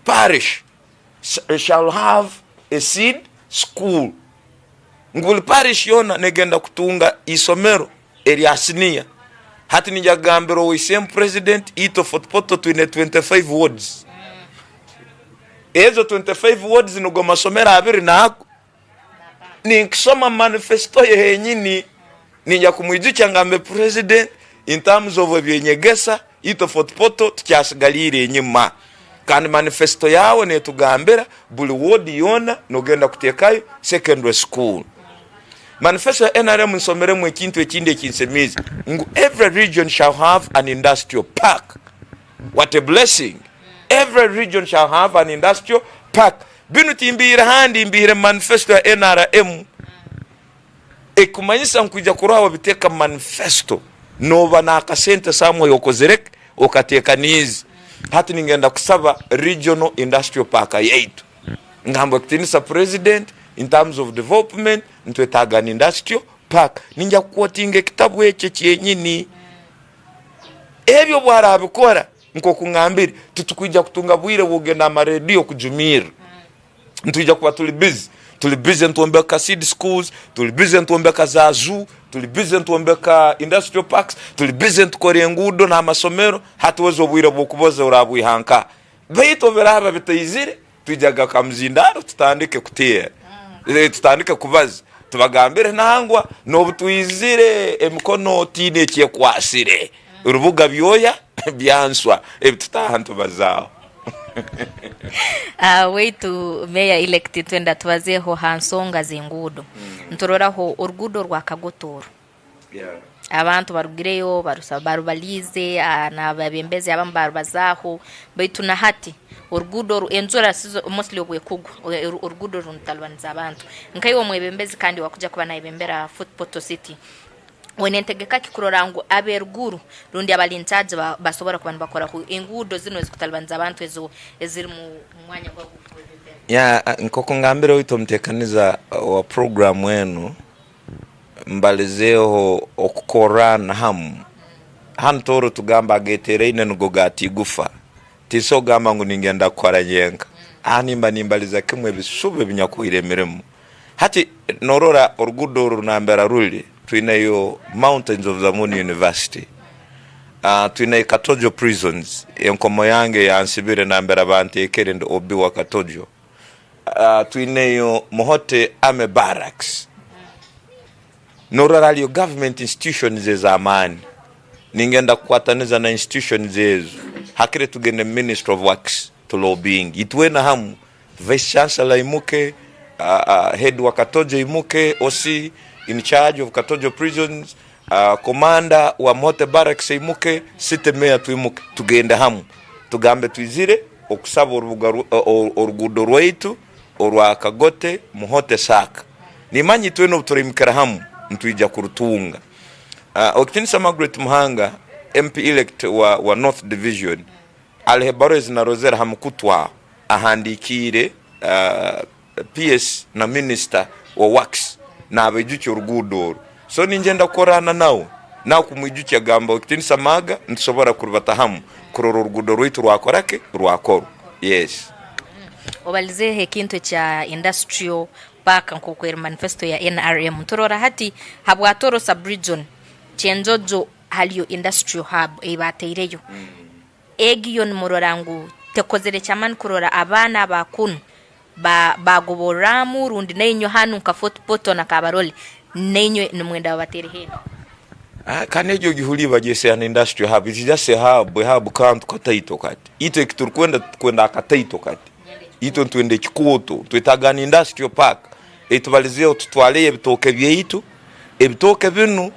parish sh-, shall have a seed school. Ngu buli parish yoona negenda kutunga isomero erya siniya. Hati ninja kugambira Ow'Isemu President, itwe Fort Portal twine twenty-five wards. Ezo twenty-five wards nugwo masomero abiri naago. Ninkisoma manifesto ye henyini. Ninja kumwijukya ngambe, "President, in terms of ebyenyegesa, itwe Fort Portal tukyasigaliire enyuma. Kandi manifesto yaawe netugambira buli ward yoona nogenda kutekayo secondary school." Manifesto ya N R M nsomeremu ekintu ekindi ekinsemiize, ngu, "Every region shall have an industrial park." What a blessing! Every region shall have an industrial park. Binu timbiire handi, mbiire mu manifesto ya N R M. Ekikumanyisa nkwija kurora wabiteeka mu manifesto, nooba n'akasente somewhere okozere ki, okateekaniize. Hati ningenda kusaba regional industrial park yaitu. Ngamba, "Ekitiinisa President, in terms of development, nitwetaaga an industrial park." Ninja kuquotinga ekitabu ekyo kyenyini. Ebyo obu arabikora, nk'oku ngambire, titukwija kutunga bwire bw'okugenda ha marediyo kujumirra. Nitwija kuba tuli busy. Tuli busy nitwombeka seed schools, tuli busy nitwombeka za zoo, tuli busy nitwombeka industrial parks, tuli busy nitukora enguudo n'amasomero. Hati oza obwire bw'okuboza orabwiha nkaha? Baitu obu biraaba bitaizire, twijaga Kamuzindaaro, tutandike kuteera. Eh, tutandike kubaza. Tubagambire nangwa, n'obu twizire, emikono tiine ekyekwasire. Rubuga byoya bya nswa, ebi tutaaha nitubazaaho. Ah, waitu Mayor elect, twenda tubazeeho ha nsonga z'enguudo. Mm. Nturoraho oruguudo rwa Kagoto oru. Yeah. Abantu barugireyo, barusa-, barubaliize, ah, n'abebembezi abamu barubazaaho. Baitu na hati, oruguudo oru, enjura sizo-, mostly obwekugwa, oru-, oruguudo oru nirutalibaniza abantu. Nka iwe omwebembezi kandi owakuija kuba nayebembera Fort Portal City, oine ntegeka ki kurora ngu ab'eruguru rundi abali in charge ba-, basobora kuba nibakoraho enguudo zinu ezikutalibaniza abantu ezo eziri mu mwanya gwago gw'ebendera? Ya, a, nk'oku ngambire waitu omutekaniza, a, wa program enu, mbalizeeho okukorrana hamu. Hanu Tooro tugamba, "Ageteraine nugo gata igufa." Tinsobora kugamba ngu ningenda kukora nyenka. Aha nimba nimbaliza kimu ebisuba ebinyakuhire emirimo. Hati, norora oruguudo oru nambere ruli, twineyo Mountains of Zaboni University. Ah, twineyo Katojo Prisons, enkomo yange yansibire nambere banteekere ndi O B wa Katojo. Ah, twineyo Muhote Army Barracks. Norora haliyo government institutions ez'amaani. Ningenda kukwataniza na institutions ezo. Hakire tugende mu Ministry of Works, tulobbying. Itwena hamu, Vice Chancellor aimuke, ah, ah, head wa Katojo aimuke, O C in charge of Katojo Prisons, ah, commander wa Muhote Barracks aimuke, city mayor twimuke, tugende hamu. Tugambe twizire okusaba orubuga rw-, o-, o-, oruguudo rwaitu orwa Kagote, Muhote, Saaka. Nimanya itwena obu turaimukira hamu, nitwija kurutunga. Ah, Owekitinisa Margaret Muhanga, M P elect wa, wa North Division, haliho ebbaruwa ezi narozere ha mukutu aho, ahandikiire, ah, P S na Minister wa Works, nabaijukya oruguudo oru. So, ninjenda kukorana nawe, nawe kumwijukya, gamba, "Owekitinisa Maaga, nitusobora kurubata hamu, kurora oruguudo rwaitu rwakora ki? Rwakorwa." Yes. Obalizeeho ekintu ekya Industrial Park nk'oku eri manifesto ya N R M. Turora hati, habwa Tooro sub-region, Kyenjojo haliyo Industrial Hub ei bataireyo. Egi yo nimurora ngu tekozere ky'amaani kurora abaana aba kunu ba-, bagoborramu, rundi na inywe hanu nka Fort Portal na Kabarole, na inywe nimwenda babateere heeru? Ah, kandi egyo ogihulire bagyese an industrial hub. It's just a hub, a hub kantu kataito kati. Itwe ekiturukwenda, tukwenda akataito kati. Itwe nitwenda ekikooto, twetaaga an industrial park. Etubalizeeho tutwaleyo ebitooke byaitu. Ebitooke binu,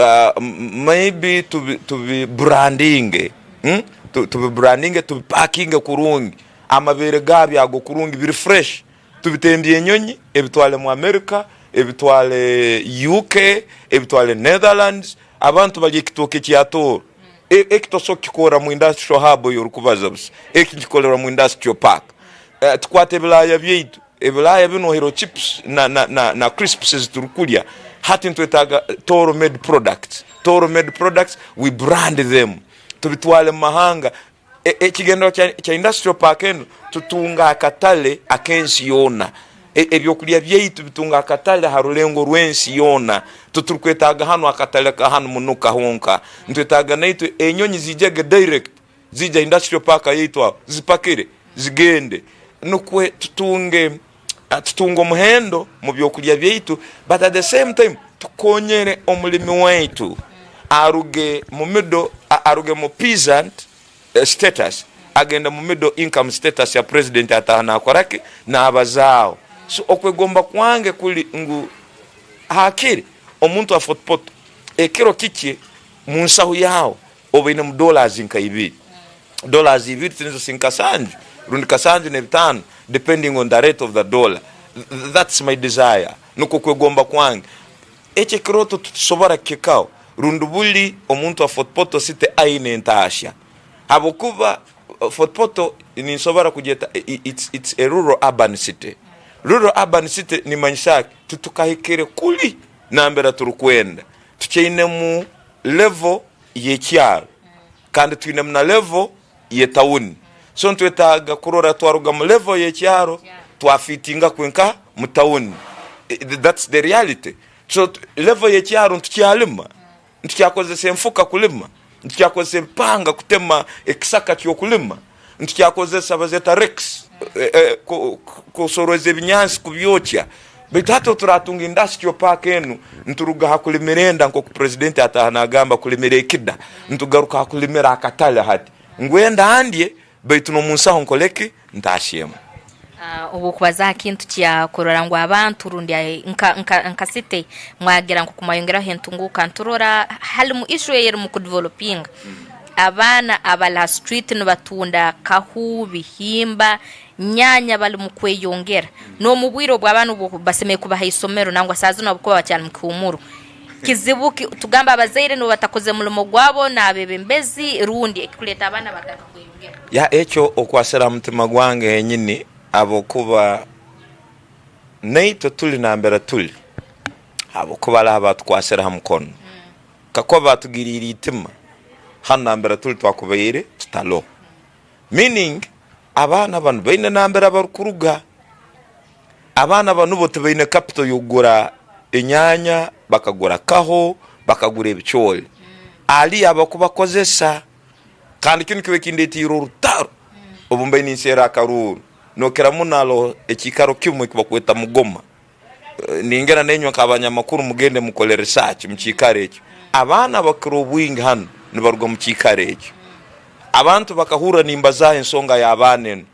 ah, m-, maybe tubi-, tubibrandinge. Hmm? Tu-, tubibrandinge, tubipakinge kurungi. Amabeere gaabyo ago kurungi, biri fresh. Tubitembye enyonyi, ebitwale mu America, ebitwale U K, ebitwale Netherlands. Abantu balya ekitooke kya Tooro. E-, eki tosobora kukikora mu industrial hub eyo orukubaza busa. Eki nkikolerwa mu industrial park. Eh, tukwata ebilaaya byaitu. Ebilaaya binu ohaire chips na, na, na, na crisps eziturukulya. Hati nitwetaaga Tooro made products. Tooro made products, we brand them. Tubitwale mu mahanga. E-, ekigendererwa kya, kya industrial park enu, tutunga akatale ak'ensi yoona. E-, ebyokulya byaitu bitunga akatale ha rulengo rw'ensi yoona. Titurukwetaaga hanu akatale ka hanu munuka honka. Nitwetaaga naitwe enyonyi zijege direct, zija industrial park yaitu aho, zipakire, zigende. Nukwo tutunge, ah, tutunge omuhendo mu byokulya byaitu, but at the same time, tukonyere omulimi waitu. Aruge mu middle, a-, aruge mu peasant, eh, status, agenda mu middle income status ya president, ataha nakora ki? Nabazaaho. So, okwegomba kwange kuli ngu, hakiri omuntu wa Fort Portal, ekiro kikye mu nsaho yaawe, obainemu dollars nka ibiri. Dollars ibiri, tinizo si nkasanju, rundi kasanju n'ebitaano, depending on the rate of the dollar. Th-, that's my desire. Nukwo kwegomba kwange. Eki ekirooto titusobora kukihikaho, rundi buli omuntu wa Fort Portal City aine entahya. Habwokuba, uh, Fort Portal ninsobora kugyeta, i-, i-, it's, it's a rural urban city. Rural urban city nimanyisa ki? Titukahikire kuli nambere turukwenda. Tukyainemu level y'ekyaro. Kandi twinemu na level y'etauni. So, nitwetaaga kurora twaruga mu level y'ekyaro, twafitinga kwenka mu tauni. Eh, that's the reality. So, t-, level y'ekyaro nitukyalima, nitukyakozesa enfuka kulima, nitukyakozesa ebipanga kutema ekisaka ky'okulima, nitukyakozesa bazeeta rakes, eh, eh, ku-, ku-, kusoroza ebinyansi kubyokya. Baitu hati obu turatunga industrial park enu, nituruga ha kulimira enda, nk'oku President ataaha naagamba, kulimira ekida, nitugaruka ha kulimira akatale hati. Ngu enda ndye, baitu n'omu nsaho nkole ki? Ntahyemu. Ah, obu okubaza ha kintu kya kurora ngu abantu rundi, ah, nka, nka, nka city, mwagira ngu kumwayongeraho entunguuka, nturora hali mu issue ey'erimu kudevelopinga. Abaana abali ha street nibatunda kahu, bihimba, nyanya bali mu kweyongera. N'omu bwire obu abaana obu basemeriire kuba ha isomero, nangwa saaha zinu habwokuba bakyali mu kihuumuro. Kizibu ki, tugamba abazaire nibo batakoze mulimo gwabo, n'abebembezi, rundi ekikuleeta abaana bagaruka kweyongera? Ya, ekyo okwasira ha mutima gwange henyini, habwokuba naitwe tuli nambere tuli, habwokuba hali abatukwasire ha mukono. Kakuba batugiriire itima, hanu nambere tuli twakubaire tutaloho. Meaning, abaana banu baine nambere abarukuruga. Abaana banu bo tibaine capital y'okugura enyanya, bakagura kaho, bakagura ebicooli. Ali abakubakozesa. Kandi kinu kiba kindeetiire orutaro. Obu mbaire ninseera akaruuru, nookira muno haroho ekiikaro kimu eki bakweta Mugoma. Eh, ningenda nainywe nk'abanyamakuru mugende mukole research mu kiikaro ekyo. Abaana abakukira obwingi hanu nibaruga mu kiikaro ekyo. Abantu bakahurra nimbazaaho ensonga y'abaana enu.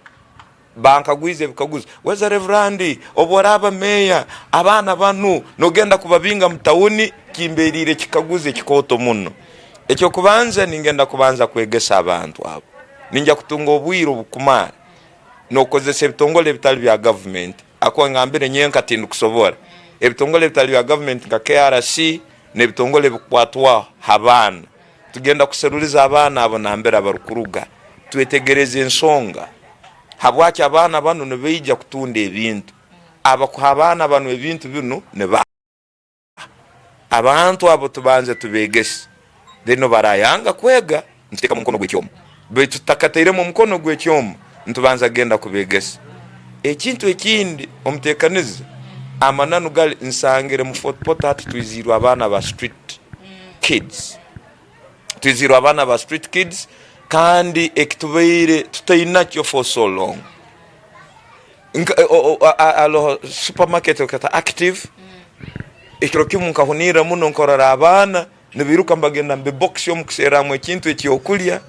Bankagwize ebikaguzo. Weza Reverend, obu oraaba meeya, abaana banu nogenda kubabinga mu tauni? Kimbeeriire kikaguzo ekikooto muno. Eky'okubanza, ningenda kubanza kwegesa abantu abo. Ningya kutunga obwire obukumara n'okukozesa ebitongole ebitali bya gavumenti. Akuba ngambire nyenka tindukusobora. Ebitongole ebitali bya gavumenti nka K R C n'ebitongole ebikwatwaho ha baana. Tugenda kuseruliza abaana abo nambere abarukuruga. Twetegereze ensonga. Habwaki abaana banu nibaija kutunda ebintu? Abakuha abaana banu ebintu binu niba? Abantu abo tubanze tubeegese. Then obu barayanga kwega, nituteeka mu mukono gw'ekyoma. Baitu tutakatairemu omukono gw'ekyoma, nitubanza kugenda kubeegesa. Ekintu ekindi, omuteekaniza, amananu gali, nsangire mu Fort Portal hati twiziirwe abaana ba street kids. Twiziirwe abaana ba street kids, kandi ekitubaire tutainakyo for so long. Nka, o, o, a, a, aloho supermarket okata Active. Ekiro kimu nkahunirra muno nkorora abaana nibairuka nibagenda mu bibokisi omu kuserramu ekintu ekyokulya.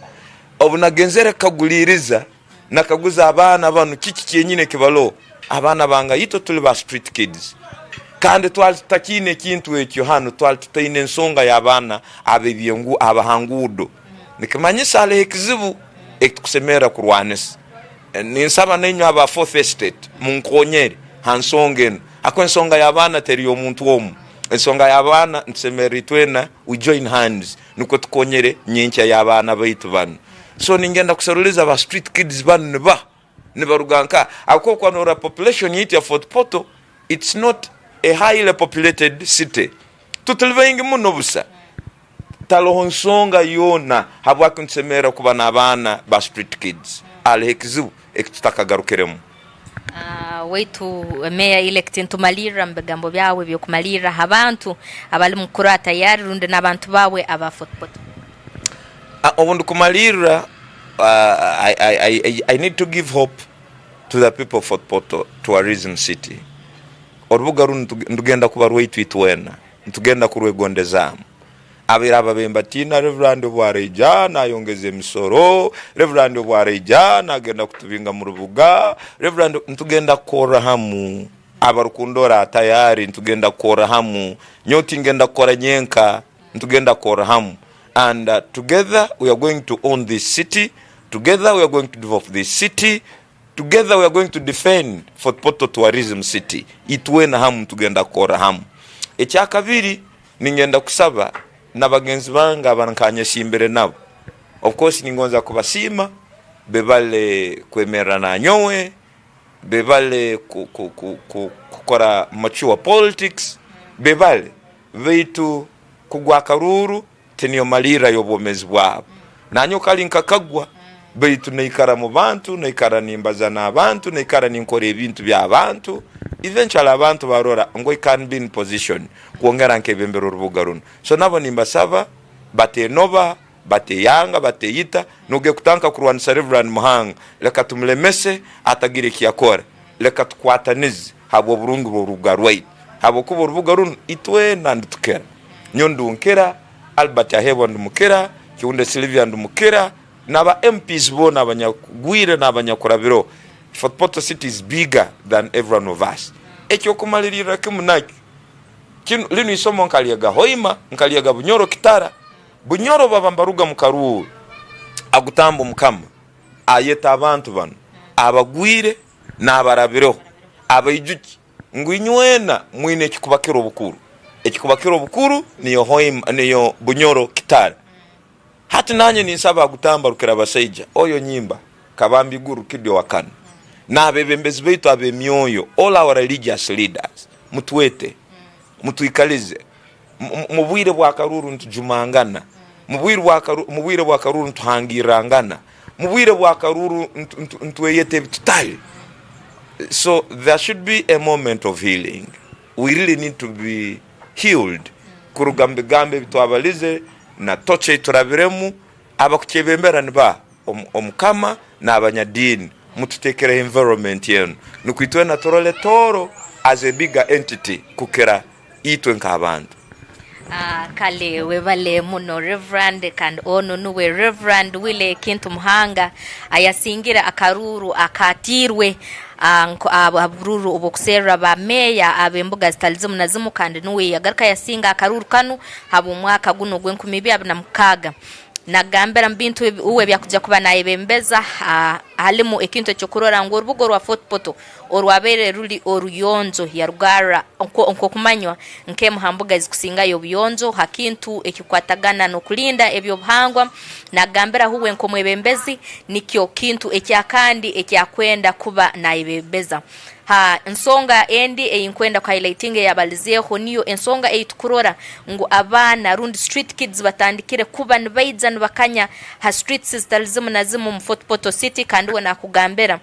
Obu nagenzere kukaguliiriza, nakaguza abaana banu kiki kyenyini ekibaloho. Abaana bangaito tuli ba street kids. Kandi twali tutakiine ekintu ekyo hanu, twali tutaine ensonga y'abaana ab'ebyengu-, aba ha nguudo. Nikimanyisa haroho ekizibu ekitukusemerra kurwanisa. Ninsaba na inywe aba Fourth Estate, munkonyere ha nsonga enu. Habwokuba ensonga y'abaana teri y'omuntu omu. Ensonga y'abaana, nitusemerra itwena, we join hands, nukwo tukonyere nyenkya y'abaana baitu banu. So, ningenda kuseruliza ba street kids banu nibaha, nibaruga nkaha. Habwokuba obu okuba noorora population yaitu ya Fort Portal, it's not a highly populated city. Tituli baingi muno busa. Taroho nsonga yoona habwaki nitusemerra kuba n'abaana ba street kids. Haroho ekizibu eki tutakagarukiremu. Ah, waitu, Mayor elect, ntumalirra mu bigambo byawe eby'okumalirra ha bantu abali mu kurora tayari rundi n'abantu baawe aba Fort Portal. Ah, obu ndukumalirra, ah, I, I, I, I, I need to give hope to the people of Fort Portal Tourism City. Orubuga runu ntu-, nitugenda kuba rwaitu itwena, nitugenda kurwegondezaamu. Abaire ababemba tiina Reverend obu araija, nayongeza emisoro, Reverend obu araija, nagenda kutubinga mu rubuga, Reverend, nitugenda kukorra hamu. Abarukundora tayari, nitugenda kukorra hamu. Nyowe tingenda kukora nyenka, nitugenda kukorra hamu. And, uh, together we are going to own this city, together we are going to develop this city, together we are going to defend Fort Portal Tourism City. Itwena hamu nitugenda kukorra hamu. Ekyakabiri, ningenda kusaba na bagenzi bange abankanyesimbire nabo. Of course, ningonza kubasiima, bebale kwemerra na nyowe, bebale ku-, ku-, ku-, ku-, kukora mature politics, bebale. Baitu kugwa akaruuru, tiniyo malirra y'obwomeezi bwabo. Nanyowe kali nkakagwa, baitu naikara mu bantu, naikara nimbaza n'abantu, naikara ninkora ebintu by'abantu. Eventually abantu barora ngu I can be in position kwongera nkebembera orubuga runu. So nabo nimbasaba, batenoba, bateyanga, bateyita, nogenda kutandika kurwanisa Reverend Muhanga. Leka tumulemese, atagira ekiyakora. Leka tukwatanize. habw'oburungi bw'orubuga rwaitu. Habwokuba orubuga runu itwena ndutukira. Nyowe ndunkira, Albert Ahebwa ndumukira, Kiwunde Sylvia ndumukira, n'aba M Ps boona abanyagwire n'abanyakurabiraho. Fort Portal City is bigger than every one of us. Ekyokumalirra kimu nakyo, kinu, linu isomo nkalyega Hoima, nkalyega Bunyoro, Kitara. Bunyoro baba mbaruga mu karuuru, agutamba Omukama, ayeta abantu banu, abagwire, n'abarabireho, abaijuki, ngu inywena mwine ekikubakira obukuru. Ekikubakira obukuru niyo Hoima, niyo Bunyoro, Kitara. Hati nanye ninsaba agutamba Rukirabasaija, oyo nyimba, Kabambi Guru Kidi owa kanu. N'abebembezi baitu ab'emyoyo, all our religious leaders, mutwete, mutwikalize. Mu, mu, mu bwire bwa karuuru nitujumangana. Mu bwire bwa karu-, mu bwire bwa karuuru nituhangirrangana. Mu bwire bwa karuuru ntu-, ntu-, nitweyeta ebitutali. So there should be a moment of healing. We really need to be healed. Kuruga mu bigambo ebi twabalize, na torture ei turabiremu, abakukyebembera nibaha? Omu-, Omukama n'abanyadiini. Mututekereho environment enu. Nukwo itwena turole Tooro as a bigger entity kukira itwe nk'abantu. Ah, kale, webale muno, Reverend, kandi onu nuwe Reverend Willy Kintu Muhanga, ayasingire akaruuru akatiirwe, ah, nko-, ah, ha buruuru obw'okuserra ba meeya ab'embuga zitali zimu na zimu, kandi nuwe yagaruka yasinga akaruuru kanu habw'omwaka gunu ogw'enkumi ibiri abiri na mukaaga. Nagambira mu bintu ebi-, uwe ebyakugya kuba nayebembeza, ah, halimu ekintu ekyokurora ngu orubuga orwa Fort Portal orwabaire ruli oruyonjo, yarugarra nko-, nkokumanywa nk'emu ha mbuga ezikusingayo obuyonjo, ha kintu ekikwatagana n'okulinda eby'obuhangwa. Nagambira uwe nk'omwebembezi, nikyo kintu ekyakandi ekyakwenda kuba nayebembeza. Ha nsonga endi ei nkwenda ku highlighting eyabalizeeho, niyo ensonga ei tukurora ngu abaana rundi street kids batandikire kuba nibaija nibakanya ha streets ezitali zimu na zimu omu Fort Portal City, kandi uwe nakugambira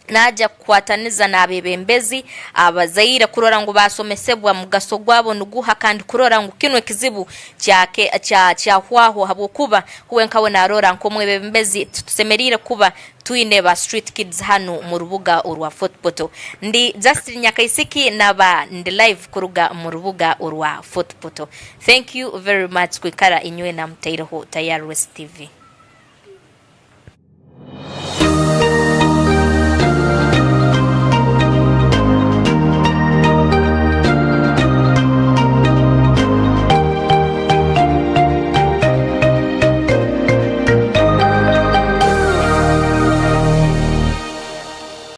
naija kukwataniza n'abebembezi, abazaire kurora ngu basomesebwa mugaso gwabo niguha, kandi kurora ngu kinu ekizibu kyake-, kya-, kyahwaho, habwokuba uwe nkawe narora nk'omwebembezi, tusemeriire kuba twine ba street kids hanu mu rubuga orwa Fort Portal. Ndi Justin Nyakaisiki, naba ndi live kuruga mu rubuga orwa Fort Portal. Thank you very much kwikara inywena mutaireho Tayari West T V.